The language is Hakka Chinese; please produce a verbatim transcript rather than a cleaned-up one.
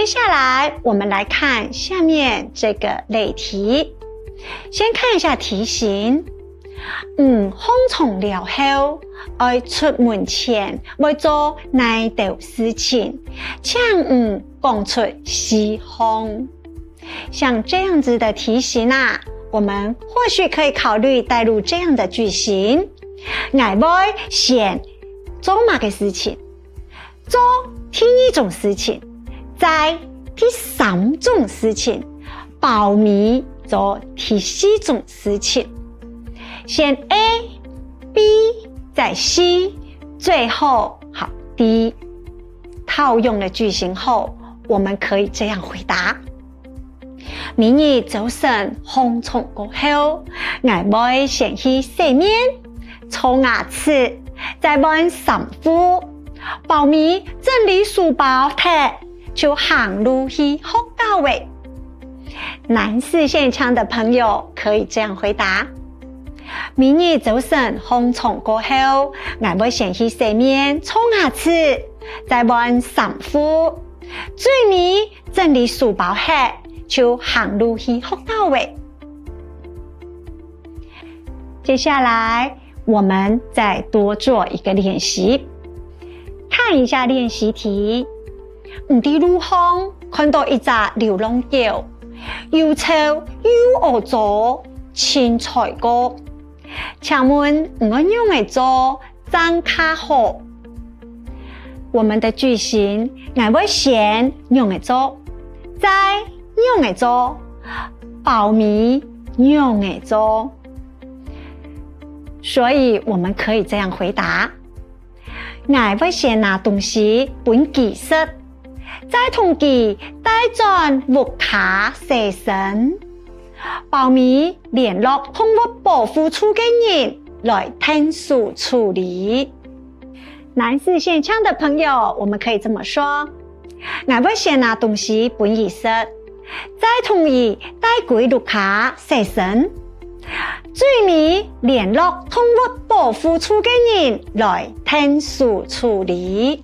下來，我們來看下面這個例題。先看一下題型。你䟘床了後，愛出門前會做哪兜事情？請你講出四項。像這樣子的題型啊，我們或許可以考慮帶入這樣的句型：𠊎會先做麼个事情？ 做第二種事情，再第三種事情，包尾做第四種事情。先A、B，再C，最後好D。套用了句型後，我們可以這樣回答： 每日朝晨䟘床過後，𠊎會先去洗面、搓牙齒，再換衫褲，包尾整理書包忒，就行路去學校了。南四縣腔的朋友可以這樣回答：每日朝晨䟘床過後，𠊎會先去洗面、搓牙齒，再換衫褲，最尾 整理書包忒，就行路去學校了。接下來，我們再多做一個練習。看一下練習題：你在路項看到一隻流浪狗，又臭又屙糟，盡衰過。請問你愛仰仔做 正較好。我們的句型，𠊎會先仰仔做，再仰仔做，包尾仰仔做。所以我們可以這樣回答：𠊎會先拿東西分佢食，再同佢帶轉屋下洗身。 包尾聯絡動物保護處个人來𢯭手處理。南四縣腔的朋友，我們可以這麼說：𠊎會先拿東西分佢食，再同佢帶歸屋下洗身，最尾聯絡動物保護處个人來𢯭手處理。